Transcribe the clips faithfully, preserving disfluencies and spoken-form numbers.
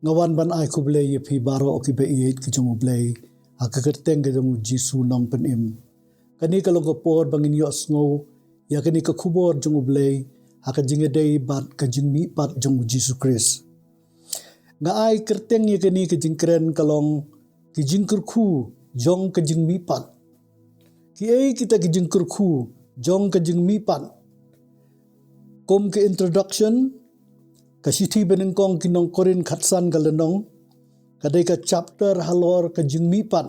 Nga wan ban ai khublei ïa phi baroh ki ba ïeit ki jong U Blei ha ka kyrteng ka jong U Jisu Nongpynim. Kane ka long ka por ba ngin ïohsngew ïa kane ka khubor jong U Blei ha ka jingïadei bad ka jingmihpat jong U Jisu Khrist. Nga ai kyrteng ïa kane ka jingkren ka long ki jingkyrkhu jong ka jingmihpat. Kiei kita ki jingkyrkhu jong ka jingmihpat? Kum ka introduction, ka shithi banyngkong ki nong Korinth khatsan ka lynnong ka dei ka chapter halor ka jingmihpat.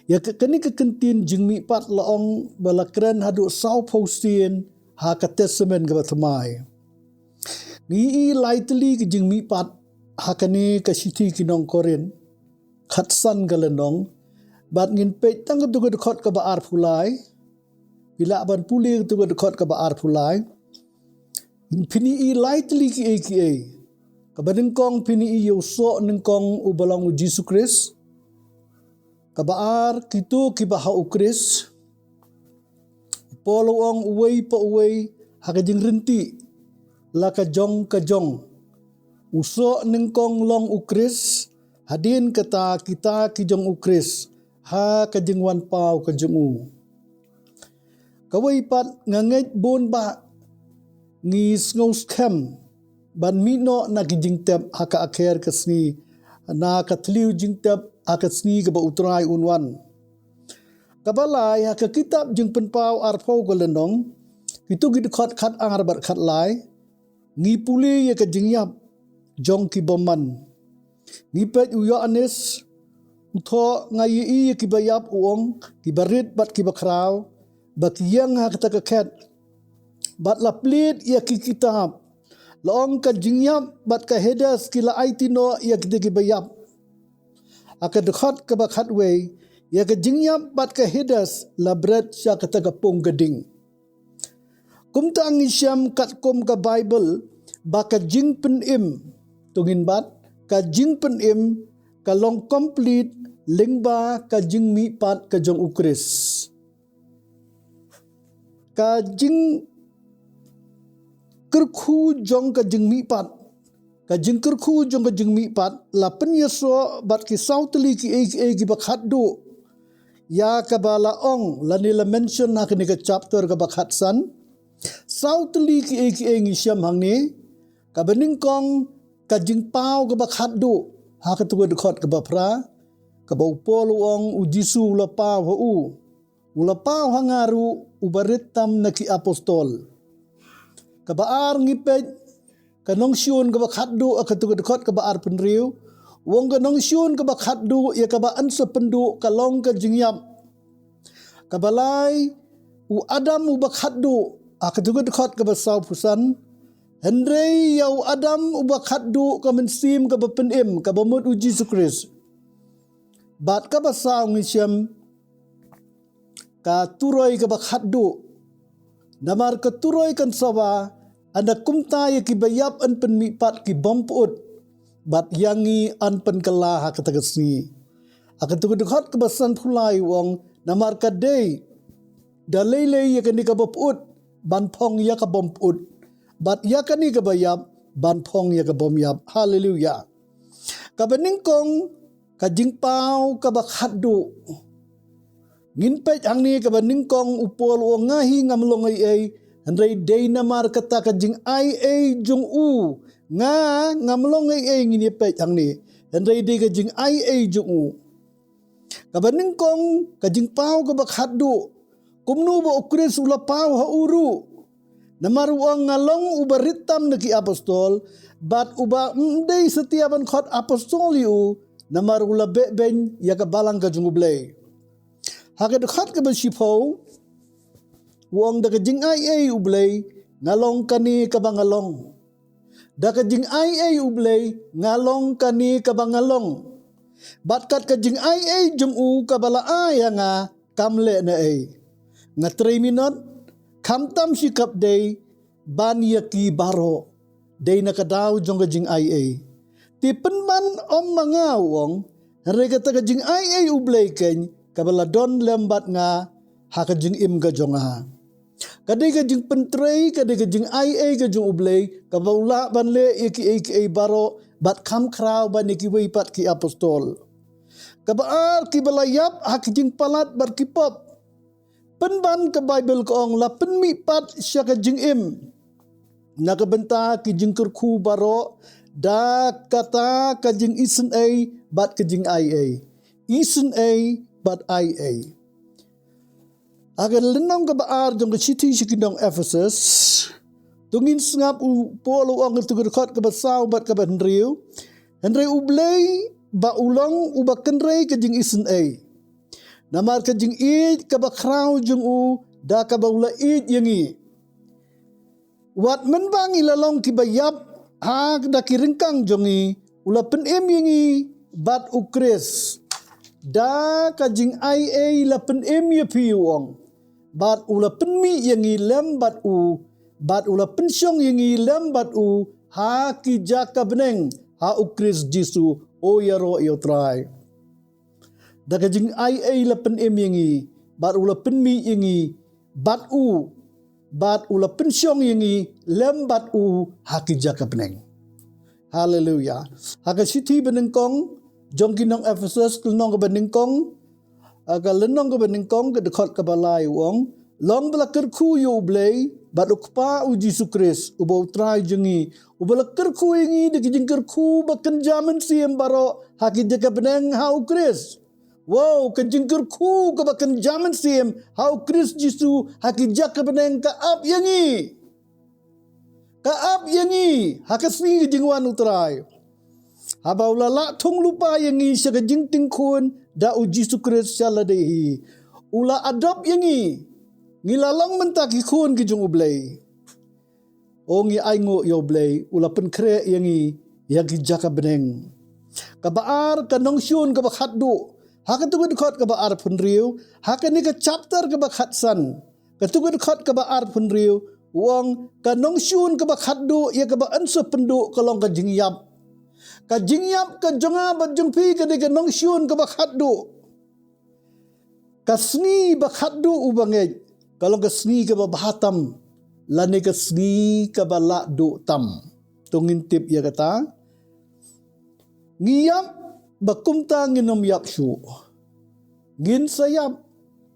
Ïa ka, kane ka kyntien jingmihpat la ong ba la kren haduh saw phew sien ha ka Testament kaba thymmai. Ngi i lai tylli ka jingmihpat ha kane ka shithi ki nong Korinth khatsan ka lynnong, bad ngin peit tang ka tu ka dkhot kaba arphew lai. Phi lah ban pule ka tu ka dkhot kaba arphew lai. Phin i lai tylli kiei kiei. Kaba nyngkong phin i ïa u soh nyngkong uba long U Jisu Khrist. Kaba ar, kito kiba ha U Khrist. U Paul u ong uwei pa uwei ha ka jingryntih la ka jong ka jong. U soh nyngkong long U Khrist, hadien kata kita ki jong U Khrist ha ka jingwan paw ka jong u. Kawei pat, nga ngeit bun ba ngi sngew skhem ban mih noh na ki jingtep ha ka akher ka sngi, na ka thliew jingtep ha ka sngi kaba U Trai un wan. Kaba lai, ha ka kitab Jingpynpaw arphew ka lynnong, kito ki dkhot khat ar bad khat lai, ngi pule ïa ka jingïap jong ki bymman. Ngi peit u Ïoannis u thoh, nga ïa i ïa kiba ïap, u ong, kiba rit bad kiba khraw, ba ki ïeng ha kata ka khet bad la plied ïa ki kitab. La ong ka jingïap bad ka Hades ki la aiti noh ïa kita kiba ïap. Ha ka dkhot kaba khatwei, ïa ka jingïap bad ka Hades la bret sha kata ka pung ka ding. Kumta ngi shem katkum ka Baibl ba ka jingpynim, to ngin bat, ka jingpynim ka long complete lyngba ka jingmihpat ka jong U Khrist. Ka jingkyrkhu jong ka jingmihpat, ka jingkyrkhu jong ka jingmihpat la pynïasoh bad ki saw tylli kiei kiei kiba khatduh ïa kaba la ong lane la mention ha kane ka chapter kaba khatsan. Saw tylli kiei kiei ngi shem hangne. Kaba nyngkong, ka jingpaw kaba khatduh ha katu ka dkhot kaba phra, kaba u Paul u ong U Jisu u la paw ha u. U la paw ha nga ruh uba rit tam na ki apostol. Kaba ar, ngi peit ka nongshun kaba khatduh ha katu ka dkhot kaba arphew hynriew. U ong ka nongshun kaba khatduh ïa kaba yn sa pynduh ka long ka jingïap. Kaba lai, u Adam uba khatduh ha katu ka dkhot kaba sawphew san. Hynrei ïa u Adam uba khatduh ka mynsiem kaba pynim, kaba mut U Jisu Khrist. Bad kaba saw ngi shem ka turoi kaba khatduh. Namar ka turoi kan sa wan, ynda kumta ïa kiba ïap yn pynmihpat ki bym pyut, bad ïa ngi yn pynkylla ha kata ka sngi. Ha katu ka dkhot kaba sanphew lai u ong, namar ka dei da lei lei ïa kane kaba pyut ban phong ïa ka bym pyut, bad ïa kane kaba ïap ban phong ïa ka bym ïap. Haleluya. Kaba nyngkong, ka jingpaw kaba khatduh. Ngin peit hangne, kaba nyngkong u Paul u ong, nga hi ngam long ei ei, hynrei dei namar kata ka jingaiei jong u. Nga ngam long ei ei, ngin ïa peit hangne, hynrei dei ka jingaiei jong u. Kaba nyngkong, ka jingpaw kaba khatduh. Kumno ba U Khrist u la paw ha u ruh? Namar u ong, nga long uba rit tam na ki apostol, bad uba ym dei satia ban khot apostol ïa u, namar u la beh beiñ ïa ka balang ka jong U Blei. Ha ka dkhot kaba shiphew u ong, da ka jingaiei U Blei nga long kane kaba nga long. Da ka jingaiei U Blei nga long kane kaba nga long. Bad kat ka jingaiei jong u kaba la ai ha nga, kam leh na ei. Nga trei minot, khamtam shi khapdei ban ïa ki baroh. Dei na ka daw jong ka jingaiei. Te pynban ym ma nga, u ong, hynrei kata ka jingaiei U Blei keiñ kaba la don lem bad nga ha ka jingim ka jong nga. Ka dei ka jingpyntrei, ka dei ka jingaiei ka jong U Blei, kaba u lah ban leh ïa kiei kiei baroh, bad kham khraw ban ïa kiwei pat ki apostol. Kaba ar, kiba la ïap ha ki jingpalat bad ki pop. Pynban ka Baibl ka ong la pynmih pat sha ka jingim na ka bynta ki jingkyrkhu baroh, da kata ka jingisynei bad ka jingaiei. Isynei bad aiei. Ha ka lynnong kaba ar jong ka shithi sha ki nong Ephesus, to ngin sngap u Paul u ong ha ka dkhot kaba saw bad kaba hynriew: Hynrei U Blei ba u long uba kynrei ka jingisynei, namar ka jingïeit kaba khraw jong u, da kaba u la ïeit ïa ngi. Wat mynba ngi la long kiba ïap ha da ki ryngkang jong ngi, u la pynim ïa ngi bad U Khrist. Da ka jingaiei la pynim ïa phi, u ong. Bad u la pynmih ïa ngi lem bad u, bad u la pynshong ïa ngi lem bad u ha ki jaka bneng ha U Khrist Jisu. O ïaroh ïa U Trai. Da ka jingaiei la pynim ïa ngi, bad u la pynmih ïa ngi bad u, bad u la pynshong ïa ngi lem bad u ha ki jaka bneng. Haleluya. Ha ka shithi banyngkong jong ki nong Ephesus, ka lynnong kaba nyngkong, ha ka lynnong kaba nyngkong, ka dkhot kaba lai, u ong: Long ba la kyrkhu ïa U Blei bad U Kpa U Jisu Khrist, uba U Trai jong ngi, uba la kyrkhu ïa ngi da ki jingkyrkhu ba kynja mynsiem baroh ha ki jaka bneng ha U Khrist. Wow, ka jingkyrkhu kaba kynja mynsiem ha U Khrist Jisu ha ki jaka bneng ka ap ïa ngi. Ka ap ïa ngi ha ka sngi ka jingwan U Trai. Haba u la lah thung lypa ïa ngi sha ka jingting khun da U Jisu Khrist sha lade hi, u la adopt ïa ngi. Ngi la long mynta ki khun ki jong U Blei. O ngi ainguh ïa U Blei, u la pynkhreh ïa ngi ïa ki jaka bneng. Kaba ar, ka nongshun kaba khatduh. Ha katu ka dkhot kaba arphew hynriew, ha kane ka chapter kaba khatsan, katu ka dkhot kaba arphew hynriew, u ong: Ka nongshun kaba khatduh ïa kaba yn sa pynduh ka long ka jingïap. Ka jingïap ka jong nga bad jong phi ka dei ka nongshun kaba khatduh. Ka sngi ba khatduh u bangeit ka long ka sngi kaba bha tam, lane ka sngi kaba lah duh tam. To ngin tip ïa kata. Ngi ïap ba kumta ngin ym ïap shuh. Ngin sa ïap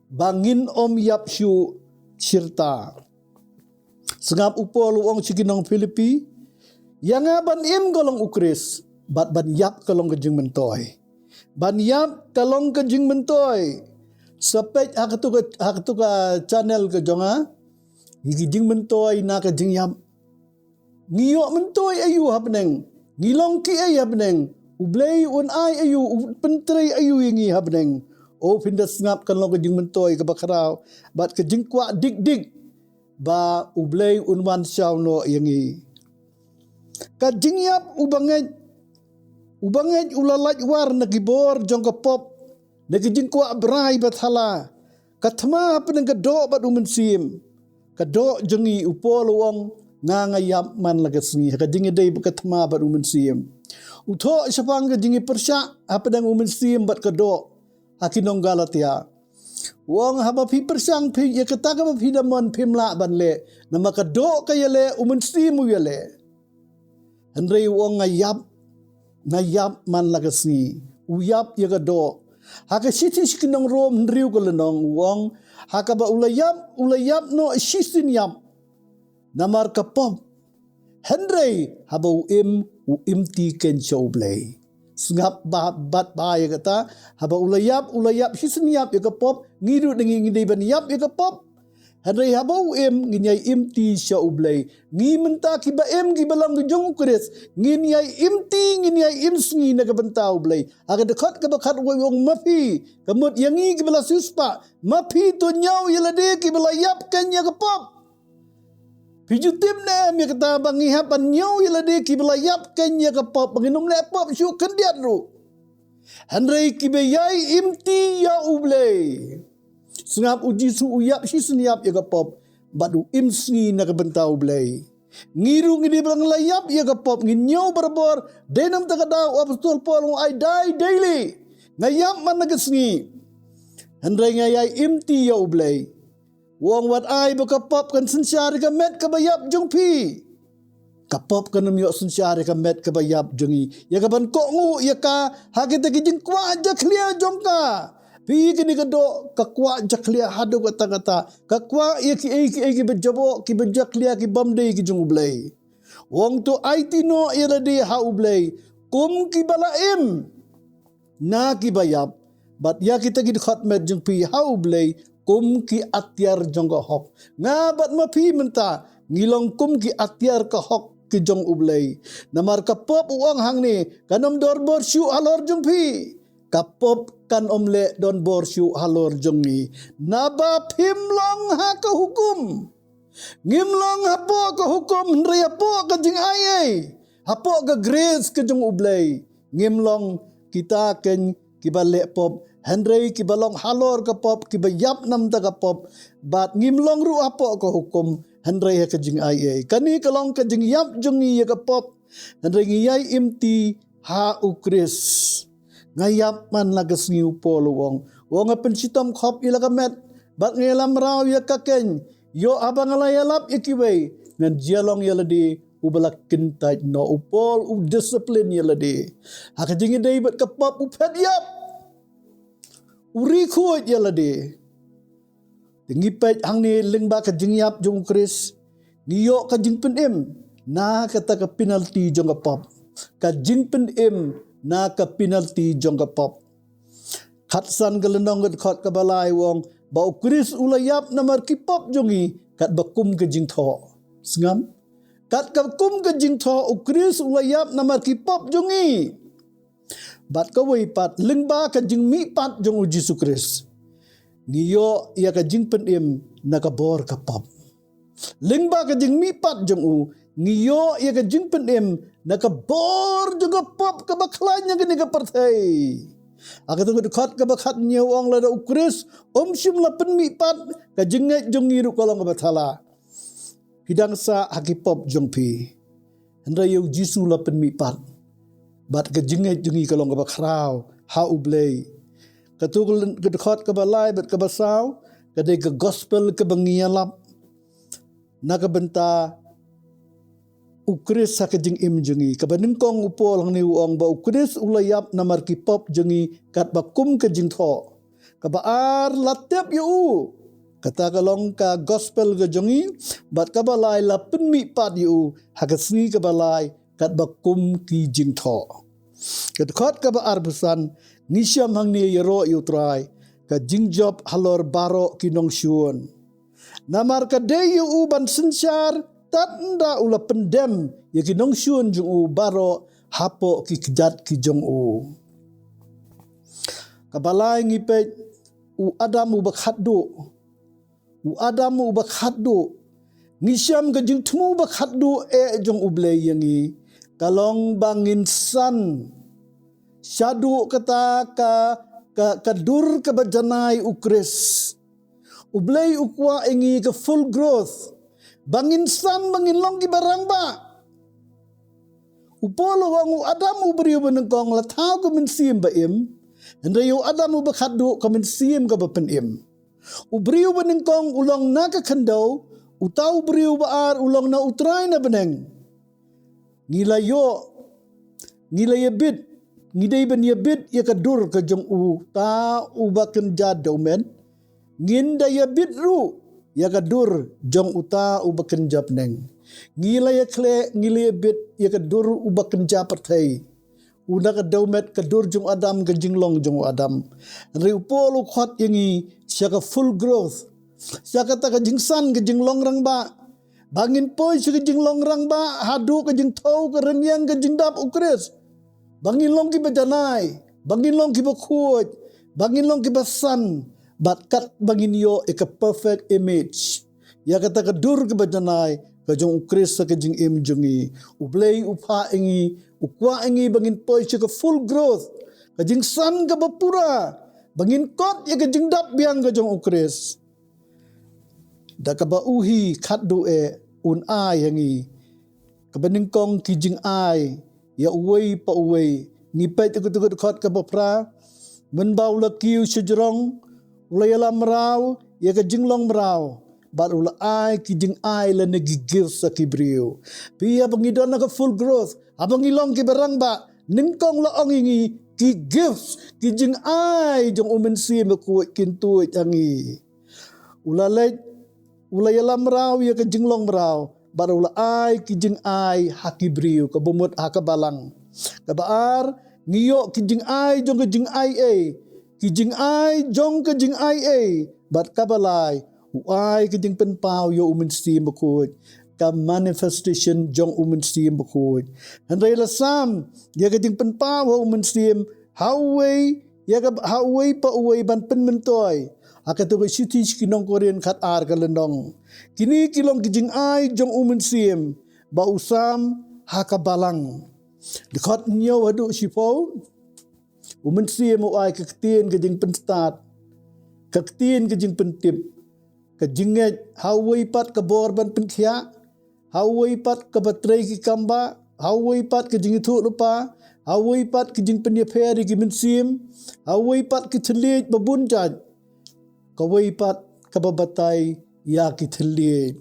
ba ngin ym ïap shuh shirta. Sngap u Paul u ong sha ki nong Philippi: Ïa nga ban im ka long U Khrist, bad ban ïap ka long ka jingmyntoi. Ban ïap ka long ka jingmyntoi. Sa peit ha katu ka, ha katu ka channel ka jong nga, ïa ki jingmyntoi na ka jingïap. Ngi ïoh myntoi aïu ha bneng? Ngi long kiei ha bneng? U Blei un ai aïu, un pyntrei aïu ïa ngi ha bneng? O, phin da sngap, kan long ka jingmyntoi kaba khraw bad ka jingkwah dik dik ba U Blei un wan shaw noh ïa ngi. Ka jingïap u bangeit, u bangeit u la lait war na ki bor jong ka pop, na ki jingkwah brai ba thala. Ka thma hapdeng ka doh bad u mynsiem. Ka doh jong ngi, u Paul u ong: Nga nga ïap man la ka sngi. Ha ka jingïadei bad ka thma bad u mynsiem, u thoh shaphang ka jingïapyrshah hapdeng u mynsiem bad ka doh ha ki nong Galatia. U ong: Haba phi pyrshang, phi, ïa kata kaba phi da mon phim lah ban leh, namar ka doh ka ïaleh, u mynsiem u ïaleh. Hynrei u ong: Nga ïap, nga ïap man la ka sngi. U ïap ïa ka doh. Ha ka shithi sha ki nong Rom, hynriew ka lynnong, u ong: Ha kaba u la ïap, u la ïap noh shisien ïap namar ka pop. Hynrei haba u im, u imti keiñ sha U Blei. Sngap bha, bad bha ïa kata. Haba u la ïap, u la ïap shisien ïap ïa ka pop. Ngi ruh ngi, ngi dei ban ïap ïa ka pop. Hynrei haba u im, ngin ïai imti sha U Blei. Ngi mynta kiba im, kiba long ki jong U Khrist, ngin ïai imti, ngin ïai im sngi na ka bynta U Blei. Ha ka dkhot kaba khatwei u ong: Ma phi, ka mut ïa ngi kiba la siewspah, ma phi to ñiew ïa lade kiba la ïap keiñ ïa ka pop. Phi ju tip ne em ïa kata, ba ngi hap ban ñiew ïa lade kiba la ïap keiñ ïa ka pop, ba ngin ym leh pop shuh khyndiat ruh? Hynrei kiba ïai imti ïa U Blei. Sngap, u Jisu u ïap shisien ïap ïa ka pop, bad u im sngi na ka bynta U Blei. Ngi ruh ngi dei ban la ïap ïa ka pop, ngin ñiew barabor. Dei namar kata ka daw u apostol Paul u ong: I die daily. Nga ïap man la ka sngi. Hynrei nga ïai imti ïa U Blei. U ong, wat ai ba ka pop kan synshar ïa ka met kaba ïap jong phi. Ka pop kan ym ïoh synshar ïa ka met kaba ïap jong ngi, ïa kaban kohnguh ïa ka ha kita ki jingkwah jakhlia jong ka. Phi, kane ka doh, ka kwah jakhlia haduh katta katta. Ka kwah ïa kiei kiei kiba jaboh, kiba jakhlia, ki bym dei ki jong U Blei. U ong, to aiti noh ïa lade ha U Blei kum kiba la im na kiba ïap, bad ïa kita ki dkhot met jong phi ha U Blei kum ki atiar jong ka hok. Nga bad ma phi mynta ngi long kum ki atiar ka hok ki jong U Blei. Namar ka pop, u ong hangne, kan ym don bor shuh halor jong phi. Ka pop kan ym leh don bor shuh halor jong ngi, naba phim long ha ka hukum. Ngim long hapoh ka hukum, hynrei hapoh ka jingaiei, hapoh ka grace ka jong U Blei. Ngim long kita ken kiba leh pop, hynrei kiba long halor ka pop, kiba ïap namar ka pop. Bad ngim long ruh hapoh ka hukum, hynrei ha ka jingaiei. Kane ka long ka jingïap jong ngi ïa ka pop, hynrei ngi ïai imti ha U Khrist. Nga ïap man la ka sngi, u Paul u ong. U ong, nga pynshitom khop ïa la ka met, bad nga ïalam mraw ïa ka khein. Ïoh haba nga la ïalap ïa kiwei, ngan jia long ïa lade uba la kyntait noh. U Paul u discipline ïa lade. Ha ka jingïadei bad ka pop u phet ïap, u ri khuid ïa lade. Te ngi peit hangne lyngba ka jingïap jong U Khrist, ngi ïoh ka jingpynim na kata ka penalty jong ka pop. Ka jingpynim na ka penalty jong ka pop. Khatsan ka lynnong, ka dkhot kaba lai, u ong ba U Khrist u la ïap namar ki pop jong ngi, katba kum ka jingthoh. Sngap. Katba kum ka jingthoh, U Khrist u la ïap namar ki pop jong ngi. Bad kawei pat, lyngba ka jingmihpat jong U Jisu Khrist, ngi ïoh ïa ka jingpynim na ka bor ka pop. Lyngba ka jingmihpat jong u, ngi ïoh ïa ka jingpynim na ka bor jong ka pop kaba khlaiñ ha kane ka pyrthei. Ha kata ka dkhot kaba khathynñiew u ong, lada U Khrist um shym la pynmihpat, ka jingngeit jong ngi ruh ka long kaba thala. Phi dang sah ha ki pop jong phi. Hynrei ïa U Jisu la pynmihpat, bad ka jingngeit jong ngi ka long kaba khraw ha U Blei. Kata ka dkhot kaba lai bad kaba saw, ka dei ka gospel kaba ngi ïalap na ka bynta U Khrist ha ka jingim jong ngi. Kaba nyngkong, u Paul hangne u ong ba U Khrist u la ïap namar ki pop jong ngi, katba kum ka jingthoh. Kaba ar, la tep ïa u. Kata ka long ka gospel ka jong ngi. Bad kaba lai, la pynmihpat ïa u ha ka sngi kaba lai, katba kum ki jingthoh. Ka dkhot kaba arphew san, ngi shem hangne, ïaroh ïa U Trai, ka jingjop halor baroh ki nongshun. Namar ka dei ïa u ban synshar, tad ynda u la pyndem ïa ki nongshun jong u baroh hapoh ki kjat ki jong u. Kaba lai, ngi peit u Adam uba khatduh. U Adam uba khatduh. Ngi shem ka jingthmu ba khatduh eh jong U Blei ïa ngi, ka long ba ngin san shaduh kata ka, ka, ka dur kaba janai U Khrist. U Blei u kwah ïa ngi ka full growth, ba ngin san, ba ngin long kiba rangbah. U Paul u ong, u Adam u briew ba nyngkong la thaw ka mynsiem ba im. Hynrei u Adam uba khatduh, ka mynsiem kaba pynim. U briew ba nyngkong u long na ka khyndew, uta u briew ba ar u long na U Trai na bneng. Ngi la ïoh, ngi la ïabit, ngi dei ban ïabit ïa ka dur ka jong uta uba kynja dewmet. Ngin da ïabit ruh ïa ka dur jong uta uba kynja bneng. Ngi la ïakhleh, ngi la ïabit ïa ka dur uba kynja pyrthei. U na ka dewmet, ka dur jong u Adam, ka jinglong jong u Adam. Hynrei u Paul u khot ïa ngi sha ka full growth, sha kata ka jingsan ka jinglong rangbah. Ba ngin poi sha ka jinglong rangbah haduh ka jingthew ka rynïeng ka jingdap U Khrist. Ba ngin long kiba janai, ba ngin long kiba khuid, ba ngin long kiba san, bad katba ngin ïoh ïa ka perfect image, ïa kata ka dur kaba janai ka jong U Khrist ha ka jingim jong ngi. U Blei u phah ïa ngi, u kwah ïa ngi ba ngin poi sha ka full growth, ka jingsan kaba pura, ba ngin kot ïa ka jingdap biang ka jong U Khrist. Da kaba u hi khatduh eh un ai ha ngi. Kaba nyngkong, ki jingai ïa uwei pa uwei. Ngi peit ïa kata ka dkhot kaba phra. Mynba u la kiew shajrong, u la ïalam mraw ïa ka jinglong mraw. bad u la ai ki jingai lane ki gifts ha ki briew. Phi, haba ngi don ha ka full growth, haba ngi long kiba rangbah, nyngkong la ong ïa ngi ki gifts, ki jingai jong U Mynsiem Bakhuid kin tuid ha ngi. U la leit, u la ïalam mraw ïa ka jinglong mraw, bad u la ai ki jingai ha ki briew, kaba mut ha ka balang. Kaba ar, ngi ïoh ki jingai jong ka jingaiei, ki jingai jong ka jingaiei, bad kaba lai, u ai ka jingpynpaw ïa U Mynsiem Bakhuid, ka manifestation jong U Mynsiem Bakhuid. Hynrei la sam ïa ka jingpynpaw ha U Mynsiem ha uwei, ïa ka, ha uwei pa uwei ban pynmyntoi. Ha kato ka shithi sha ki nong Korinth khatar ka lynnong. Kine ki long ki jingai jong U Mynsiem ba u sam ha ka balang. Dkhot hynñiew haduh shiphew. U Mynsiem u ai ka ktien ka jingpynstad, ka ktien ka jingpyntip, ka jingngeit, ha uwei pat ka bor ban pynkhiah, ha uwei pat kaba trei ki kambah, ha uwei pat ka jingïathuhlypa, ha uwei pat ka jingpynïapher ïa ki mynsiem, ha uwei pat ki thylliej ba bun jait, kawei pat kaba batai ïa ki thylliej.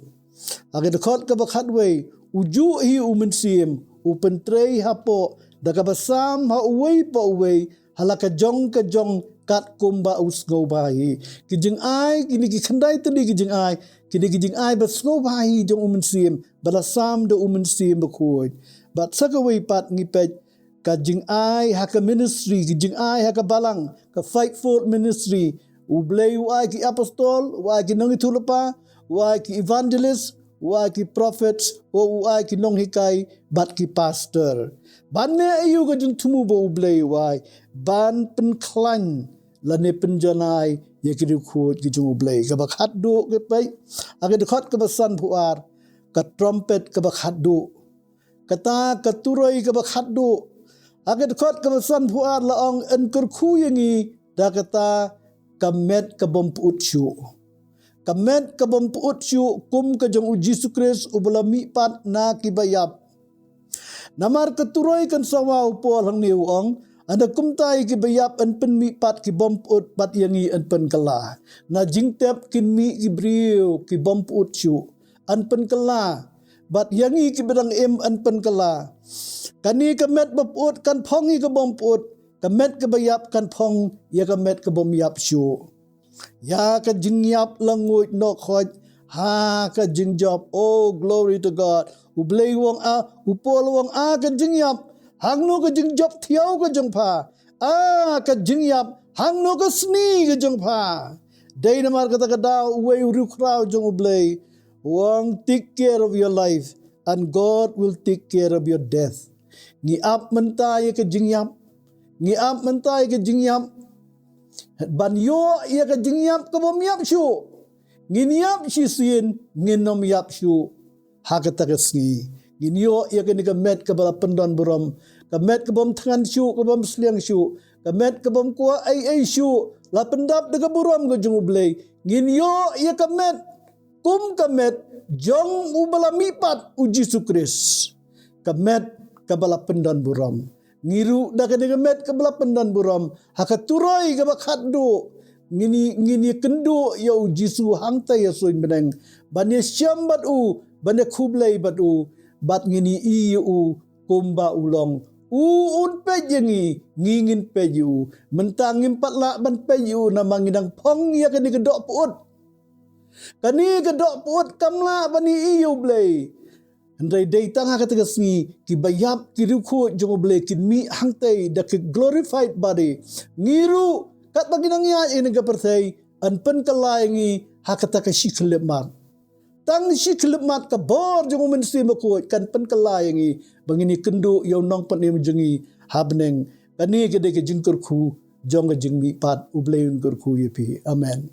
Ha ka dkhot kaba khatwei, u juh hi U Mynsiem, u pyntrei hapoh, da kaba sam ha uwei pa uwei, ha la ka jong ka jong katkum ba u sngewbha hi. Ki jingai, kine ki khyndai tylli ki jingai, kine ki jingai ba sngewbha hi jong U Mynsiem, ba la sam da U Mynsiem Bakhuid. Bad sa kawei pat ngi peit ka jingai ha ka ministry, ki jingai ha ka balang, ka fivefold ministry. U Blei u ai ki apostol, u ai ki nongïathuhlypa, u ai ki evangelist, u ai ki prophets, u ai ki nonghikai, bad ki pastor. Ban ne aïu ka jingthmu ba U Blei u ai, ban pynkhlaiñ lane pynjanai ïa ki riewkhuid ki jong U Blei. Kaba khatduh ngi peit, ha ka dkhot kaba sanphew ar, ka trumpet kaba khatduh. Kata ka turoi kaba khatduh. Ha ka dkhot kaba sanphew ar la ong yn kyrkhu ïa ngi da kata ka met ka bym pyut shuh. Ka met ka bym pyut shuh kum ka jong U Jisu Khrist uba la mihpat na kiba ïap. Namar ka turoi kan sawa, u Paul hangne u ong, hynda kumta ïa kiba ïap yn pynmihpat ki bym pyut bad ïa ngi yn pynkylla. Na jingtep kin mih ki briew ki bym pyut shuh, yn pynkylla. Bad ïa ngi kiba dang im yn pynkylla. Kane ka met ba pyut kan phong ïa ka bym pyut. Ka met kaba ïap kan phong ïa ka met ka bym ïap shuh. Ïa ka jingïap la nguid noh khoit ha ka jingjop. Oh, glory to God. U Blei u ong a, u Paul u ong a ka jingïap, hangno ka jingjop thiaw ka jong pha? A ka jingïap, hangno ka sni ka jong pha? Dei namar kata ka daw uwei u riewkhraw jong U Blei u ong, take care of your life and God will take care of your death. Ngi ap mynta ïa ka jingïap. Ngi ap mynta ïa ka jingïap ban ïoh ïa ka jingïap ka bym ïap shuh. Ngin ïap shisien, ngin ym ïap shuh ha kata ka sngi. Ngin ïoh ïa kane ka met kaba la pyndon burom, ka met ka bym thngan shuh, ka bym sliang shuh, ka met ka bym kwah ei ei shuh, la pyndap da ka burom ka jong U Blei. Ngin ïoh ïa ka met kum ka met jong uba la mihpat, U Jisu Khrist. Ka met kaba la pyndon burom. Ngi ruh da kane ka met kaba la pyndon burom ha ka turoi kaba khatduh, ngin ïa, ngin ïakynduh ïa U Jisu hangta ïa suiñ bneng, ban ïashem bad u, ban ïakhublei bad u, bad ngin ïa ïohi ïa u kumba u long. U un peit ïa ngi, ngi ngin peit ïa u. Mynta ngim pat lah ban peit ïa u namar ngi dang phong ïa kane ka doh pyut. Kane ka doh pyut kam lah ban ïohi ïa U Blei. Hynrei dei tang ha kata ka sngi kiba ïap, ki riewkhuid jong U Blei, kin mih hangtei da ki glorified body. Ngi ruh katba ngi nang ïaid ha kane ka pyrthei, yn pynkylla ïa ngi ha kata ka shi khyllipmat. Tang shi khyllipmat ka bor jong U Mynsiem Bakhuid kan pynkylla ïa ngi ba ngin ïakynduh ïa U Nongpynim jong ngi ha bneng. Kane ka dei ka jingkyrkhu jong ka jingmihpat. U Blei un kyrkhu ïa phi. Amen.